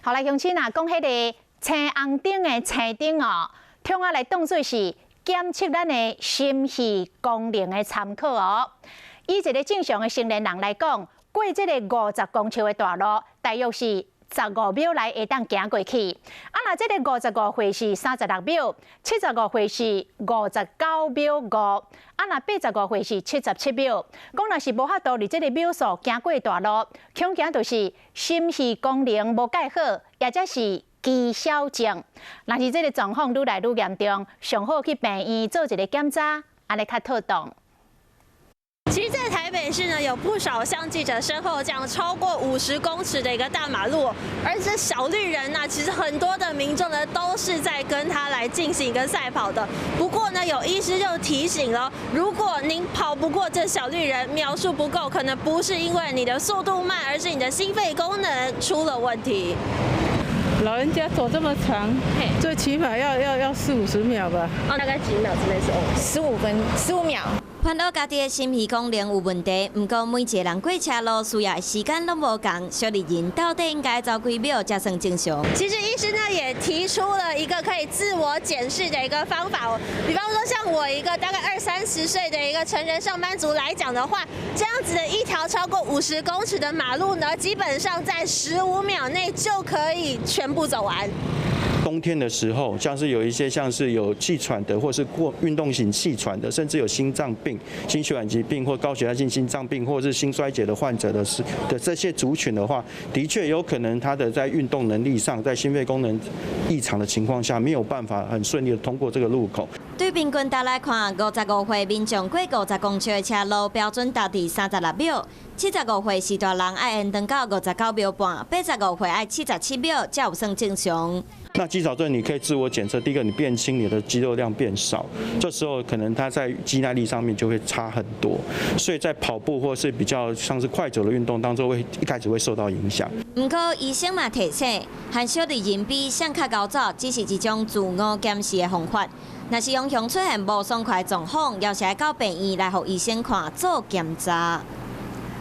好來，鄉親啊，講彼个青紅燈的青燈哦，通啊來當做是檢測咱的心肺功能的參考哦。以一個正常的成年人來講，過這个50公尺的大路，大約是15秒內會當行過去。啊，若這个55歲是36秒，75歲是59.5秒，啊，若85歲是77秒。講若是無法度佇這个秒數行過大路，恐驚就是心肺功能無蓋好，抑者是肌少症。若是這个狀況愈來愈嚴重，上好去病院做一个檢查，按呢較妥當。其實，在台北市呢，有不少像記者身後這樣超過50公尺的一個大馬路，而這小綠人呢，其實很多的民眾呢，都是在跟他來進行一個賽跑的。不過呢，有醫師就提醒了，如果您跑不過這小綠人，秒數不夠，可能不是因為你的速度慢，而是你的心肺功能出了問題。老人家走這麼長，最起碼要四五十秒吧？哦，大概幾秒之內是哦？15分，15秒。煩惱家己的心肺功能有問題，毋過每一个人過車路需要的時間攏無仝，小綠人到底應該走幾秒才算正常？其實醫師呢也提出了一個可以自我檢視的一個方法，比方說像我一個大概二三十歲的一個成人上班族來講的話，這樣子的一條超過50公尺的馬路呢，基本上在15秒內就可以全部走完。冬天的時候，像是有一些像是有氣喘的，或是過運動型氣喘的，甚至有心臟病、心血管疾病或高血壓性心臟病，或是心衰竭的患者的是的這些族群的話，的確有可能他的在運動能力上，在心肺功能異常的情況下，沒有辦法很順利的通過這個路口。對平均值來看，55歲民眾過50公尺的車路標準值佇36秒，75歲序大人愛延長到59.5秒，85歲愛77秒才有算正常。那肌少症你可以自我檢測，第一個你變輕，你的肌肉量變少，這時候可能他在肌耐力上面就會差很多，所以在跑步或是比較像是快走的運動當中，會一開始會受到影響。毋過醫生嘛提醒，和小綠人比誰較𠢕走，只是一種自我檢視的方法。若是常常出現無爽快狀況，猶是愛到病院來予醫生看做檢查。